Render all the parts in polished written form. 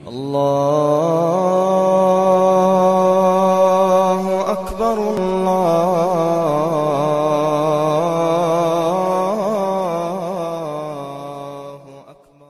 الله أكبر الله أكبر.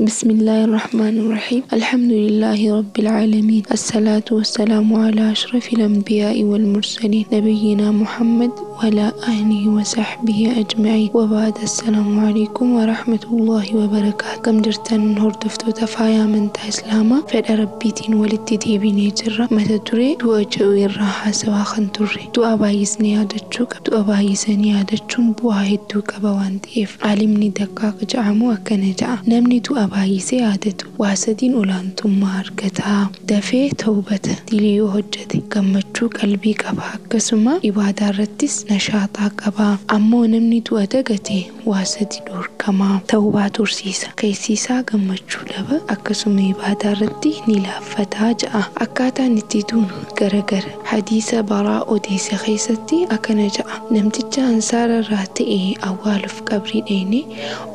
بسم الله الرحمن الرحيم. الحمد لله رب العالمين، الصلاة والسلام على أشرف الأنبياء والمرسلين، نبينا محمد وعلى آله وصحبه أجمعين، وبعد. السلام عليكم ورحمة الله وبركاته. Akkam jirtan hordoftoota faaya amantaa Islaamaa? Fedha Rabbiitiin walitti deebinee jirra. Mata duree du'a jedhu irraa haasawaa kan turre. Du'a baay'isnee yaadachuu qaba. Du'a baay'isanii yaadachuun bu'aa hedduu qaba waan ta'eef. Alimni Daqqaaq jedhamu akkana jedha: namni du'a baay'isee yaadatu waa sadiin olaantummaa argata. Dafee tawbata, dilii yoo hojjete gammachuu qalbii qaba, akkasuma ibaadaa irrattis nashaaxaa qaba. Ammoo namni du'a dagate waa sadi dhorkama: tawbaa tursiisa, keessi isaa gammachuu dhaba, akkasuma ibaadaa irratti ni laaffataa ja'a. Akkaataan itti duunu garagara. Hadiisa Baraa odeesse keessatti akkana ja'a: namticha Ansaara irraa ta'e awwaaluuf qabrii dheene.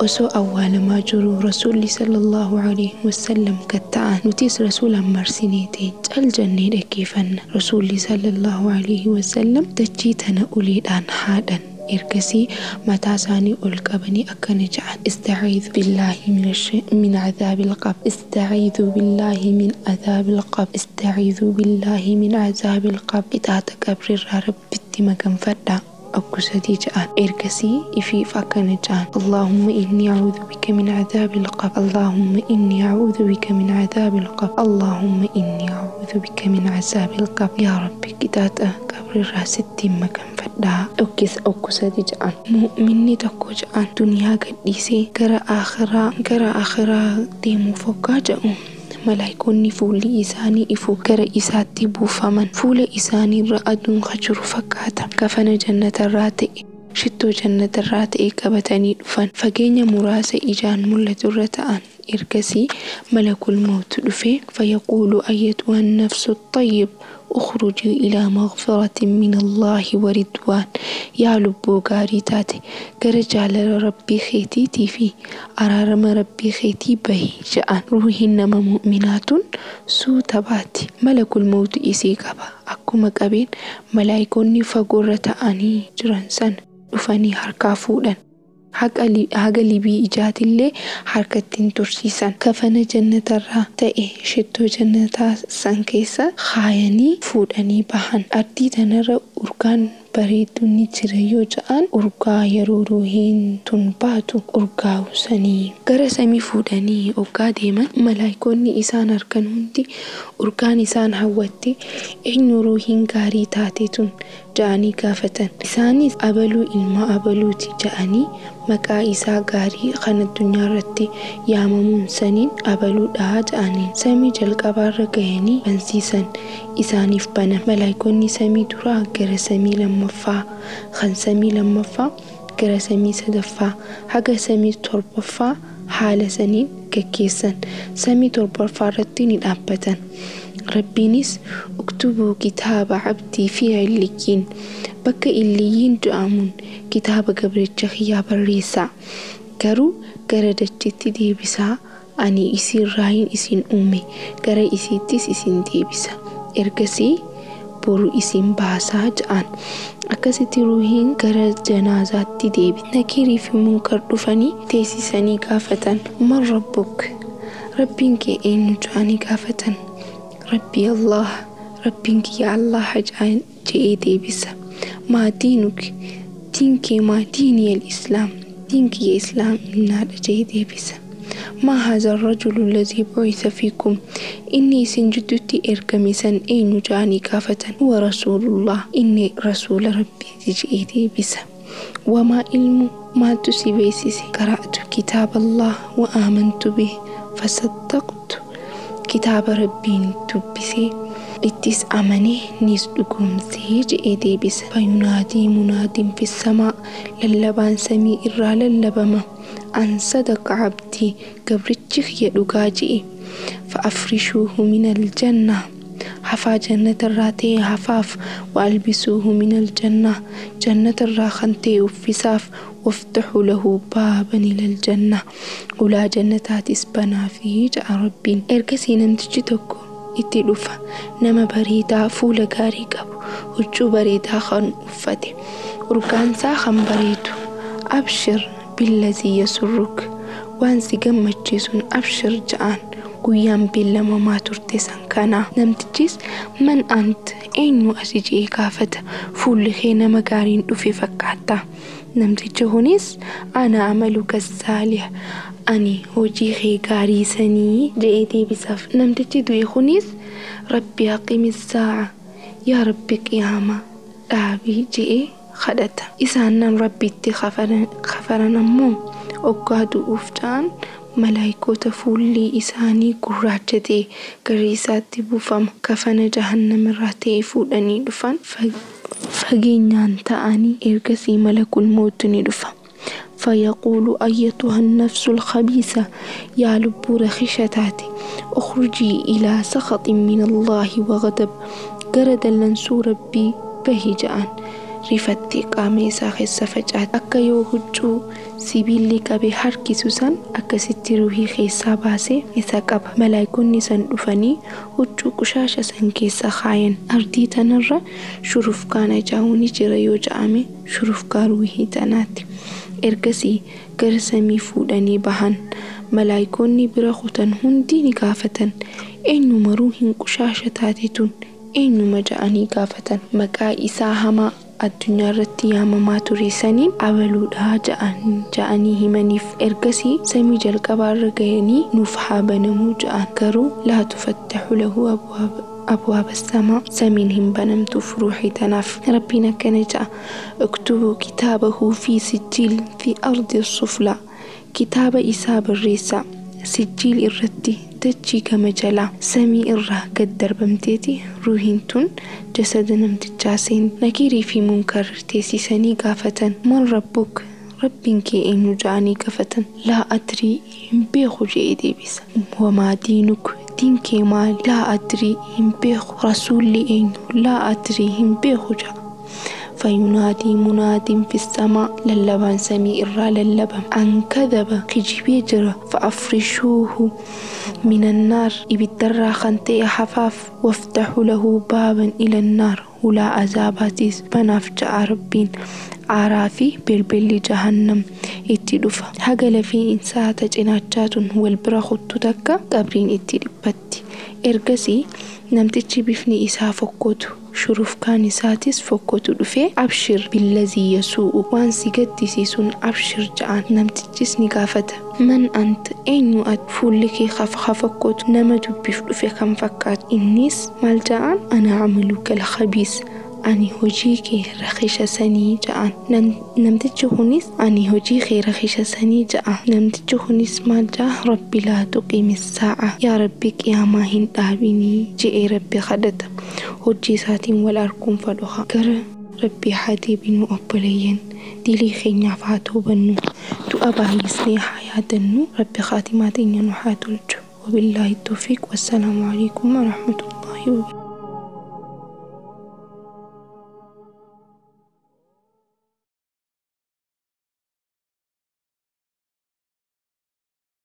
Osoo awwaalamaa jiru Rasuulli sallallahu alaihi wasallam gatta'an. Nutis Rasuulaan marsinee ta'e cal jennee dhaggeeffanna. Rasuulli sallallahu alaihi wasallam dachii tana uleedhaan haadhan. Ergasii mataa isaanii ol qabanii akkana jedhan: istaciidhu billaahi min cadaabil qabr, istaciidhu billaahi min cadaabil qabr, istaciidhu billaahi min cadaabil qabr. Qixaaxa qabrirraa Rabbitti maganfadhaa oggusadii jedhan. Ergasii ifiif akkana jedhan: Allahumma inni acuudhu bika min cadaabil qabr, Allahumma inni acuudhu bika min cadaabil qabr, Allahumma inni acuudhu bika min cadaabil qabr. Yaa Rabbi, qixaaxa qabrirraa sittiin maganfadhaa oggusadii jedhan. Mu'minni tokko jedhan duniyaa gadhiisee gara akhiraa deemuuf hoggaa jedhu, malaayikoonni fuulli isaanii ifu gara isaatti buufaman. Fuula isaaniirra aduun ka jiru fakkaata. Kafana jannatarraa ta'e, shittoo jannatarraa ta'e qabatanii dhufan. Fageenya muraasa ijaan mul'atu irra ta'an. Ergasii Malakul Mawt dhufee: fayaquulu ayyatuha nafsu xayyib ukhruji ilaa maghfiratin min Allaahi wa ridwaan. Yaa lubbuu gaarii taate, gara jaalala Rabbii keetiitii fi araarama Rabbii keetii bahi jedhan. Ruuhiin nama mu'minaa tun suuta baati. Malakul Mawt isii qaba. Akkuma qabeen malaayikoonni fagoorra ta'anii jiran sana dhufanii harkaa fuudhan. Haga libii ijaatillee harkatti hin tursiisan. Kafana jannatarraa ta'e, shittoo jannataa san keessa kaayanii fuudhanii bahan. Ardii tanarra urgaan bareedduun ni jira yoo ja'an, urgaa yeroo ruuhiin tun baatu urgaa'u sanii. Gara samii fuudhanii oggaa deeman, malaayikoonni isaan argan hundi urgaan isaan hawwatte, eenyu ruuhiin gaarii taate tun ja'anii gaafatan. Isaanis abaluu ilma abaluuti ja'anii maqaa isaa gaarii kan addunyaa irratti yaamamuun saniin abaluudhaa ja'aniin. Samii jalqabaarra gahanii bansiisan, isaaniif bana. Malaayikoonni samii duraa gara samii lammaffaa, kan samii lammaffaa gara samii sadaffaa, haga samii torbaffaa haala saniin gaggeessan. Samii torbaffaa irratti ni dhaabbatan. Rabbiinis: uktubuu kitaaba cabdii fi illiyyiin, bakka illiyyiin jedhamuun kitaaba gabricha kiyyaa barreessaa, garuu gara dachiitti deebisaa. Ani isiirraayin isin uume, gara isiittis isin deebisa, ergasii boru isin baasaa ja'an. Akkasitti ruuhiin gara janaazaatti deebi. Nakiirii fi Munkar dhufanii teessisanii gaafatan: man rabbuk, Rabbiin kee eenyu ja'anii gaafatan. Rabbii Allah, Rabbiin kiyya Allah je'ee deebisa. Maa diinuk, diin kee maa? Diinii al-Islaam, diin kiyya Islaaminaadha je'ee deebisa. ما هذا الرجل الذي بعث فيكم، inni isin jidduutti ergame san eenyu ja'anii gaafatan. هو رسول الله, inni rasuula Rabbiiti je'ee deebisa. وما علمك, maaltu si beeksise? قرأت كتاب الله وآمنت به فصدقت. Kitaaba Rabbiin dubbisee, ittis amanee, nis dhugoomsee je'ee deebisa. فينادي مناد في السماء, lallabaan samii irraa lallabama: أن صدق عبدي, gabrichi kiyya dhugaa je'e. فأفرشوه من الجنة, hafaa jannatarraa ta'e hafaaf. وألبسوه من الجنة, jannatarraa kan ta'e uffisaaf. Waftaxu lahu baaban ilal janna, ulaa jannataatis banaafii ja'a Rabbiin. Ergasii namtichi tokko itti dhufa, nama bareedaa fuula gaarii qabu, huccuu bareedaa kan uffate, urgaansaa kan bareedu. Abshir billazii yasurruk, waan si gammachiisuun abshir ja'aan, guyyaan beellamamaa turte san kana. Namtichis man ant, eenyu asi je'ee gaafata. Fuulli kee nama gaariin dhufe fakkaata. Namtichi kunis ana amaluka saalih, ani hojii kee gaarii sanii je'ee deebisaaf. Namtichi du'e kunis rabbi aqimi saa'a, yaa rabbi qiyaamaa dhaabii je'ee kadhata. Isaanan rabbitti kafaran ammoo oggaa du'uuf ja'an malaayikoota fuulli isaanii gurraacha ta'e gara isaatti buufama. Kafana jahannamirraa ta'e fuudhanii dhufan fageenyaan ta'anii. Ergasii malakul mawtu ni dhufa. فيقول أيتها النفس الخبيثة، يا لب رخشتات، اخرجي إلى سخط من الله وغضب، gara dallansuu rabbii bahi ja'an. Rifattee qaama isaa keessa facaate. Akka yoo huccuu sibiilli qabe harkisu san akkasitti ruuhii keessaa baasee isa qaba. Malaayikoonni san dhufanii huccuu qushaasha san keessa kaayan. Ardii tanarra shurufkaan ajaa'u ni jira yoo ja'ame shurufkaa ruuhii tanaati. Ergasii gara samii fuudhanii bahan. Malaayikoonni bira kutan hundi ni gaafatan. Eenyuma ruuhiin qushaasha taate tun eenyuma ja'anii gaafatan. Maqaa isaa hamaa addunyaa irratti yaamamaa ture saniin abaluudhaa ja'anii himaniif. Ergasii samii jalqabaarra gahanii nuuf haa banamuu ja'an. Garuu laa tufattaxu lahu abwaaba samaa, samiin hin banamtuuf ruuxii tanaaf. Rabbiin akkana ja'a: uktubuu kitaabahu fi sijjiil fi ardi suflaa, kitaaba isaa barreessaa sijjiil irratti dachii gama jalaa. Samii irraa gad darbamteeti ruuhiin tun jasada namtichaa seenti. Nakiirii fi munkar teessisanii gaafatan. Man rabbuk, rabbiin kee eenyu ja'anii gaafatan. Laa adrii, hin beeku je'ee deebisa. Wamaa diinuk, diin kee maali? Laa adrii, hin beeku. Rasuulli eenyu? Laa adrii, hin beeku ja'a. فينادي مناد في السماء، للبان سمي إرى للبان، أن كذب، كجبي جرى، فأفرشوه من النار، إبترى خنتي حفاف، وافتحوا له بابا إلى النار، ولا عذاباتيس بناف جاء ربين. Aaraa fi bilbilli jahannam itti dhufa. Haga lafeen isaa cinaachaatun wal bira kuttu takka qabriin itti dhiphatti. Ergasii namtichi bifni isaa fokkotu, shurufkaan isaatis fokkotu dhufee abshir billazii yasuu'u, waan si gaddisiisuun abshir ja'an. Namtichis ni gaafata. Man ant, eenyu ati? Fuulli kee fokkotu, nama dubbiif dhufe kan fakkaatu. Innis maal ja'an? Ana amaluka al-khabiis, ani hojii kee rakhisha sanii ja'an. Namtichi kunis ani hojii kee rakhisha sanii ja'a. Namtichi kunis maal ja'a? Rabbi laa tuqimi saa'a, yaa rabbi qiyaamaa hin dhaabinii je'ee rabbi kadhata. Hojii isaatiin wal arguun fadhoha. Gara rabbii haa deebinu obboleeyyan. Dilii keenyaaf haa toobannu. Du'a baay'isnee haa yaadannu. Rabbi khaatimaa teenya nu haa tolchu. وبالله التوفيق، والسلام عليكم ورحمة الله وبركاته.